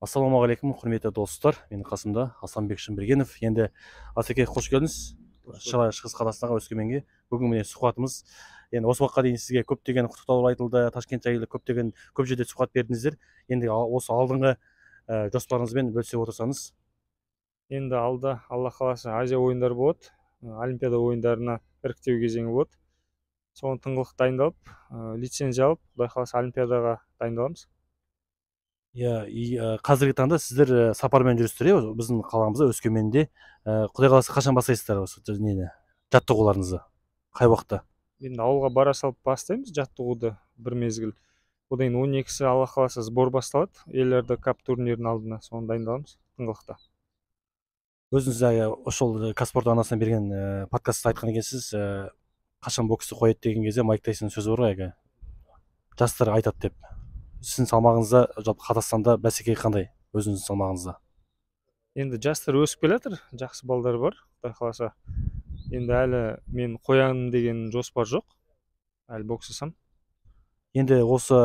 Ассалаумағалейкум, құрметті достар. Менің қасымда Асанбек Шынбергенов. Енді, Асеке, қош келдіңіз Шығыс Қазақстанға, Өскеменге. Бүгін, міне, сұхбатымыз. Енді осы уақытқа дейін сізге көптеген құттықтаулар айтылды, Ташкент жайлы көптеген, көп жерде сұхбат бердіңіздер. Енді осы алдыңғы жоспарыңызбен бөлісе отырсаңыз. Енді алда, Алла қаласа, Азия ойындары болады, Олимпиада ойындарына іріктеу кезеңі болады. Соған тыңғылықты дайындалып, лицензия алып, Құдай қаласа, Олимпиадаға дайындаламыз. Иә, қазіргі таңда сіздер сапармен жүрсіздер, иә, біздің қаламызда, Өскеменде. Құдай қаласа, қашан бастайсыздар осы нені, жаттығуларыңызды, қай уақытта? Енді ауылға бара салып бастаймыз жаттығуды бір мезгіл. Одан кейін 12-сі, Алла қаласа, сбор басталады Елорда Кап турнирінің алдына. Соны дайындаламыз тыңғылықты. Өзіңіз ошол Казспорт арнасынан берген подкастта айтқан екенсіз, қашан боксты қояды деген кезде Майк Тайсонның сөзі бар ғой әлгі, жастар айтады деп. Сіздің салмағыңызда, жалпы Қазақстанда бәсеке қандай, өзіңіздің салмағыңызда? Енді жастар өсіп келе жатыр, жақсы балдар бар, Құдай қаласа. Енді әлі мен қоямын деген жоспар жоқ, әлі бокстасам. Енді осы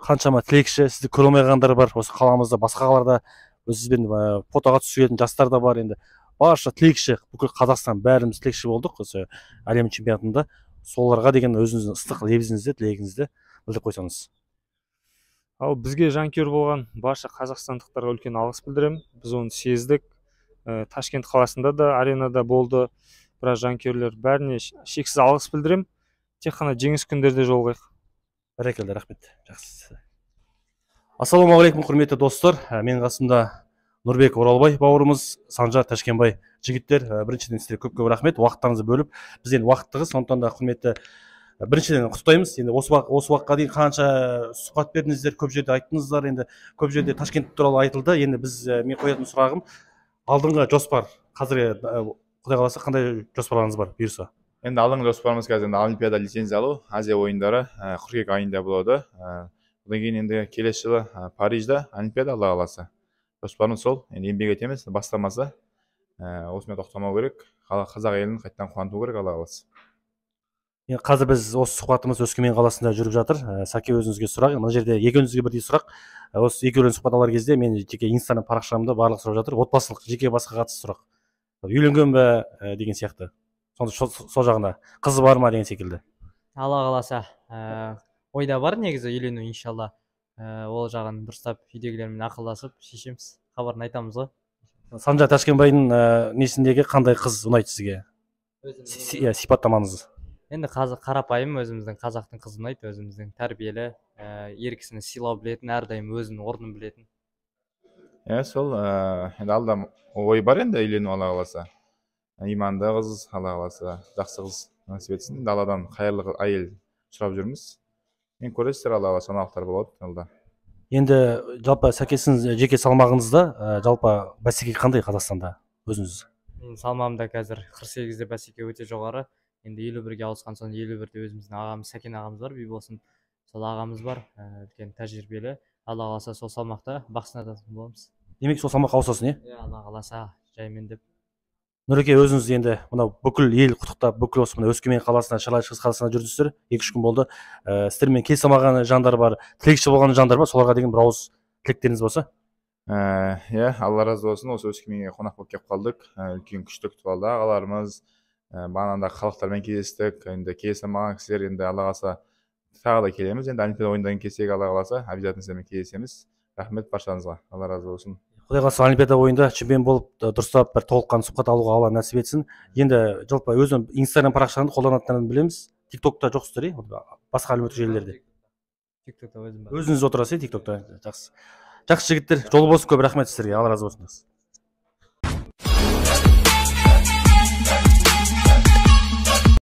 қаншама тілекші, сізді көре алмай қалғандар бар осы қаламызда, басқа қалаларда сізбен фотоға түсетін жастар да бар. Енді барша тілекші, бүкіл Қазақстан, бәріміз тілекші болдық осы әлем чемпионатында. Соларға деген өзіңіздің ыстық лебізіңізді, тілегіңізді білдіріп қойсаңыз. Ал бізге жанкүйер болған барша қазақстандықтарға үлкен алғыс білдіремін. Біз оны сездік. Ташкент қаласында да, аренада болды біраз жанкүйерлер. Бәріне шексіз алғыс білдіремін. Тек қана жеңіс күндерде жолығайық. Бәрекелді, рахмет, жақсы. Ассалаумағалейкум, құрметті достар. Менің қасымда Нұрбек Оралбай бауырымыз, Санжар Тәшкенбай. Жігіттер, біріншіден, сіздерге көп көп рахмет уақыттарыңызды бөліп. Біз енді уақыт тығыз, сондықтан да, құрметті, біріншіден, құттықтаймыз. Енді осы уақытқа дейін қанша сұхбат бердіңіздер, көп жерде айттыңыздар, енді көп жерде Ташкент туралы айтылды. Енді біз, мен қоятын сұрағым: алдыңғы жоспар, қазір, Құдай қаласа, қандай жоспарларыңыз бар, бұйырса? Енді алдыңғы жоспарымыз қазір енді Олимпиада лицензия алу. Азия ойындары қыркүйек айында болады. Одан кейін енді келесі жылы Парижда Олимпиада, Алла қаласа. Жоспарымыз сол. Енді еңбек етеміз бастамаса, осымен тоқтамау керек, қазақ елін қайтадан қуанту керек, Алла қаласа. Енді қазір біз осы сұхбатымыз Өскемен қаласында жүріп жатыр. Сәке, өзіңізге сұрақ, мына жерде екеуіңізге бірдей сұрақ. Осы екеуінен сұхбат алар кезде мен жеке Инстаграм парақшамда барлық сұрап жатыр, отбасылық, жеке басқа қатысты сұрақ, үйленген бе деген сияқты. Сонда сол жағында қызы бар ма деген секілді. Алла қаласа, ойда бар негізі үйлену, иншалла. Ол жағын дұрыстап үйдегілермен ақылдасып шешеміз, хабарын айтамыз ғой. Санжар Тәшкенбайдың несіндегі қандай қыз ұнайды сізге? Иә, сипаттамаңыз. Енді қазір қарапайым өзіміздің қазақтың қызы ұнайды, өзіміздің тәрбиелі, ер кісіні сыйлау білетін, әрдайым өзінің орнын білетін. Иә, сол, енді алда ой бар енді үйлену, Алла қаласа. Иманды қыз, Алла қаласа, жақсы қыз нәсіп етсін. Енді Алладан қайырлы әйел сұрап жүрміз. Енді көресіздер, Алла қаласа, жаңалықтар болады алда. Енді жалпы, Сәке, сіздің жеке салмағыңызда жалпы бәсеке қандай Қазақстанда, өзіңіз? Менің салмағымда қазір 48-де бәсеке өте жоғары. Енді 51-ге ауысқан соң, 51-де өзіміздің ағамыз, Сәкен ағамыз бар, Биболсын, сол ағамыз бар, үлкен тәжірибелі. Алла қаласа, сол салмақта бақ сынататын боламыз. Демек, сол салмаққа ауысасың, иә? Иә, Алла қаласа, жаймен деп. Нұреке, өзіңіз енді мынау бүкіл ел құттықтап, бүкіл осы мына Өскемен қаласына, Шығыс қаласына жүрдіңіздер, 2-3 күн болды. Сіздермен келісе алмаған жандар бар, тілекші болған жандар бар, соларға деген бір ауыз тілектеріңіз болса. Иә, Алла разы болсын, осы Өскеменге қонақ болып келіп қалдық. Үлкен күшті күтіп алды ағаларымыз. Бағанағыдай халықтармен кездестік. Енді келісе алмаған кісілер, енді Алла қаласа, тағы да келеміз. Енді Олимпиада ойындарына келсек, Алла қаласа, обязательно сіздермен кездесеміз. Рахмет баршаңызға, Алла разы болсын. Құдай қаласа, Олимпиада ойында чемпион болып, дұрыстап бір толыққанды сұхбат алуға Алла нәсіп етсін. Енді жалпы өзім Инстаграм парақшаңды қолданатындарын білеміз. Тик Токта жоқсыздар, иә, басқа әлеуметтік желілерде? Тик Токта өзім бар. Өзіңіз отырасыз, иә, Тик Токта? Жақсы, жақсы, жігіттер, жол болсын, көп рахмет сіздерге, Алла разы болсын.